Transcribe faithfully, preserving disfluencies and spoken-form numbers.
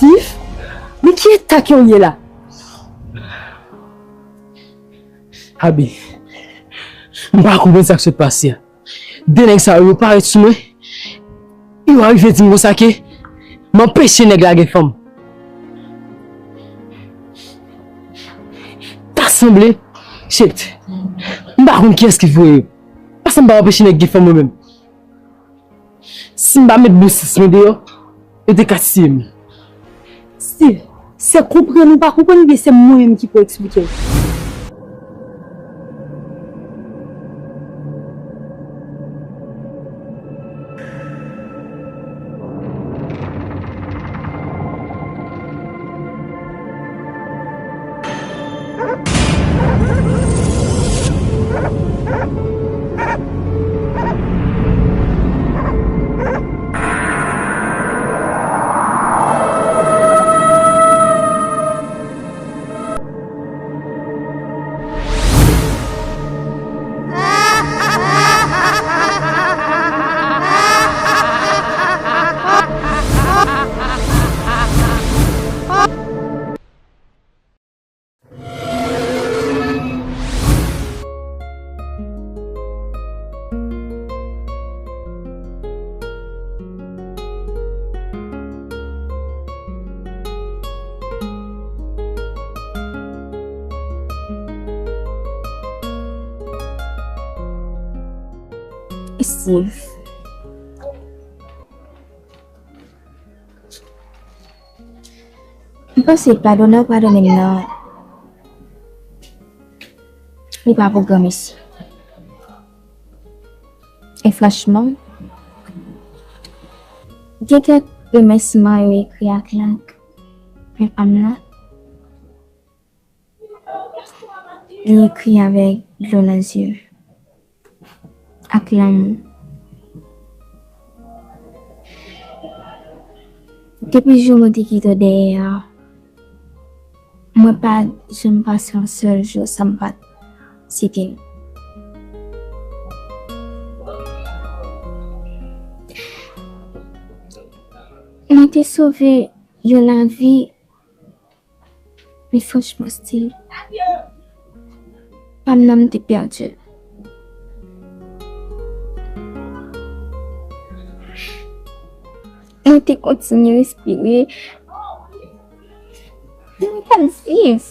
Steve? Men ki eta ke w ye la? Abi, m pa konprann sa k sot pase a. De nèg sa yo, yo parèt sou mwen. Yo arive di m konsa ke m anpeche nèg la gen fanm. Ta sanble, shit, m pa konn kiyès ki voye yo. Paske m pa anpeche nèg gen fanm mwen menm. Si m pa met bon sans mwen deyò, yo te ka tiye m. Steve, se konprann ou pa konprann oubyen se mwen menm ki pou eksplike w? Steve. M panse padone w padone m nan, li pa pou granmesi. E franchman, gen kèk remèsiman yo ekri ak lak, men pa m la. Li ekri avèk dlo nan zye ak lanmou. Depi jou mwen te kite w dèyè a, mwen pa janm pase yon sèl jou san m pa t site nou. Mwen te sove yon lavi. Men franchman, Steve, pa m nan m te pèdi. Mwen te kontinye respire. Mwen t ap viv.